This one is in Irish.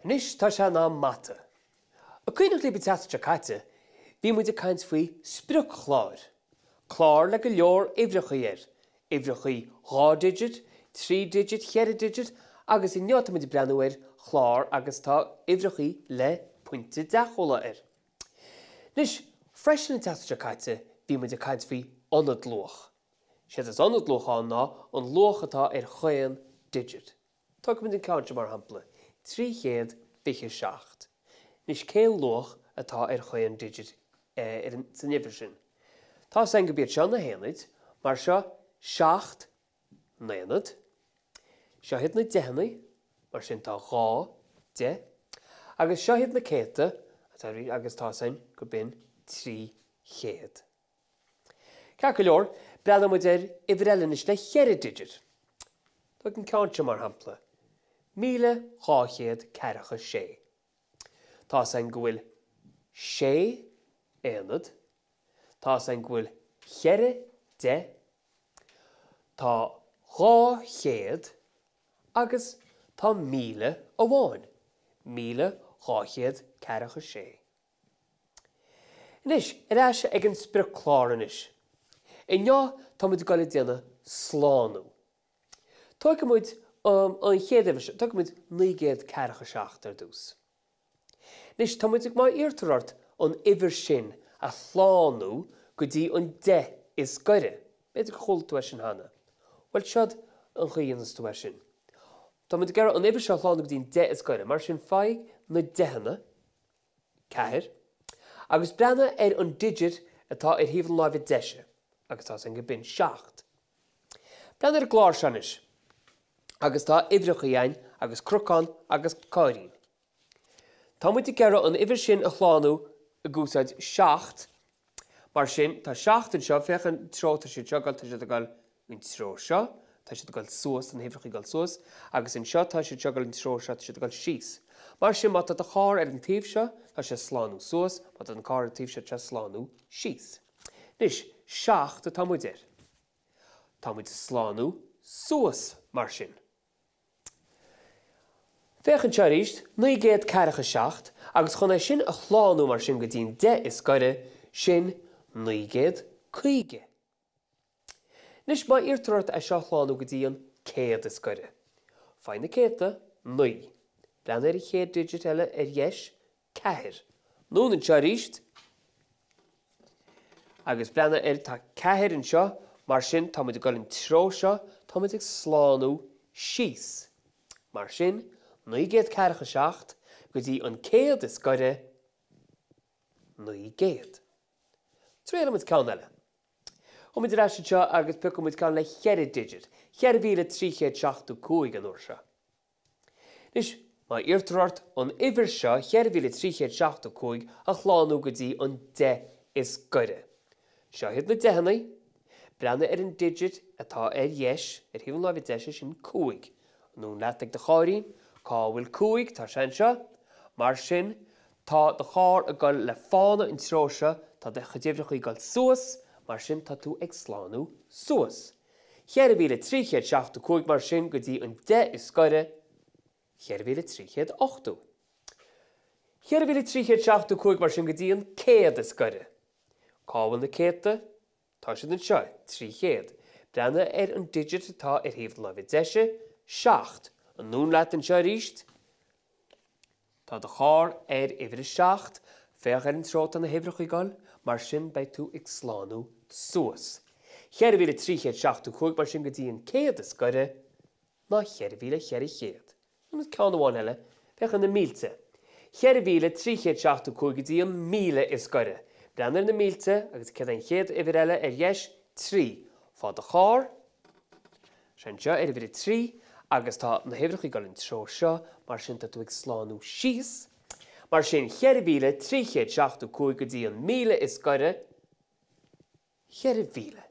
Anois tá sé in am mata. An cuimhneach libh an tseachtain seo caite, bhí muid ag caint faoi sprioc-chláir. Clár le go leor uimhreachaí air, uimhreachaí 2 digit, 3 digit, 4 digit agus inniu tá muid ag breathnú ar chlár agus tá uimhreachaí le pointe deachúla air. Anois, freisin an tseachtain seo caite, bhí muid ag caint faoi ionadluach. Séard is ionadluach ann ná an luach atá ar chaon digit. Tógfaimid an ceann seo mar shampla, 327. Anois cén luach atá ar chaon digit san uimhir sin? Tá's againn gurb iad seo na haonaid, mar seo 7 n-aonad. Seo iad na deicheanna, mar sin tá 2 deich. Agus seo iad na céadta, agus tá's againn gurb in 300. Ceart go leor, breathnóidh muid ar uimhir eile anois le cheithre digit. Tóg an ceann seo mar shampla, 1246. Tá's againn go bhfuil sé aonad, tá's againn go bhfuil cheithre deich, tá 200 agus tá 1000 amháin, 1246. Anois, ar ais ag an sprioc-chlár anois. Inniu tá muid ag dul ag déanamh slánú. Tógfaidh muid an chéad uimhir seo, tógfaidh muid 947 ar dtús. Anois, tá muid ag, má iarrtar ort an uimhir sin a shlánú go dtí an 10 is gaire, b'fhéidir gur chuala tú é sin cheana. Bhuel, seod an chaoi a dhéanfas tú é sin. Tá muid ag iarraidh an uimhir seo a shlánú go dtí an 10 is gaire, mar sin faigh na deicheanna, 4, agus breathnaigh ar an digit atá ar thaobh na láimhe deise, agus tá's againn gurb in 7. Breathnaigh ar an gclár seo anois, agus tá uimhreachaí ann agus cnocán agus cairrín. Tá muid ag iarraidh an uimhir sin a shlánú ag úsáid 7, Mar sin, tá 7 anseo, féach an treo atá siad seo ag dul, tá siad ag dul an treo seo, tá siad ag dul suas, tá na huimhreacha ag dul suas, agus anseo tá siad seo ag dul an treo seo, tá siad ag dul síos. Mar sin, má tá do charr ar an taobh seo, tá sé ag slánú suas, má tá an carr ar an taobh seo, tá sé ag slánú síos. Anois, 7 atá muid air. Tá muid ag slánú suas, mar sin. Féach anseo arís, 947, agus chun é sin a shlánú mar sin go dtí an 10 is gaire, sin 950. Anois, má iarrtar ort é seo a shlánú go dtí an 100 is gaire, faigh na céadta, 9. Breathnaigh ar an chéad digit eile ar dheis, 4. Anonn anseo arís agus breathnaigh air, tá 4 anseo, mar sin tá muid ag dul an treo seo, tá muid ag slánú síos. Mar sin, 947 go dtí an 100 is gaire, 900. Triailfidh muid ceann eile. Gabhfaidh muid ar ais anseo agus piocfaidh muid ceann le cheithre digit, 4375 an uair seo. Anois, má iarrtar ort an uimhir seo, 4375, a shlánú go dtí an 10 is gaire. Seo iad na deicheanna. Breathnaigh ar an digit atá ar dheis, ar thaobh na láimhe deise, sin 5. Anonn leat ag do chairrín. Cá bhfuil 5? Tá sé anseo. Mar sin, tá do charr ag dul le fána an treo seo, tá do chuid uimhreacha ag dul suas, mar sin tá tú ag slánú suas. 4375 mar sin go dtí an 10 is gaire, 4380. 4375 mar sin go dtí an 100 is gaire. Cá bhfuil na céadta? Tá siad anseo, 300. Breathnaigh ar an digit atá ar thaobh na láimhe deise, 7. Anonn leat anseo arís. Tá do charr ar uimhir a 7, féach ar an treo atá na huimhreacha ag dul, mar sin beidh tú ag slánú suas. 4375 mar sin go dtí an 100 is gaire ná 4400. Agus ceann amháin eile, féach ar na mílte. 4375 go dtí an 1000 is gaire. Breathnaigh ar na mílte agus céard é an chéad uimhir eile ar dheis? 3. Faigh do charr. Sé anseo ar uimhir a 3 agus tá na huimhreacha ag dul an treo seo, mar sin tá tú ag slánú síos. Mar sin 4375 go dtí an 1000 is gaire, 4000.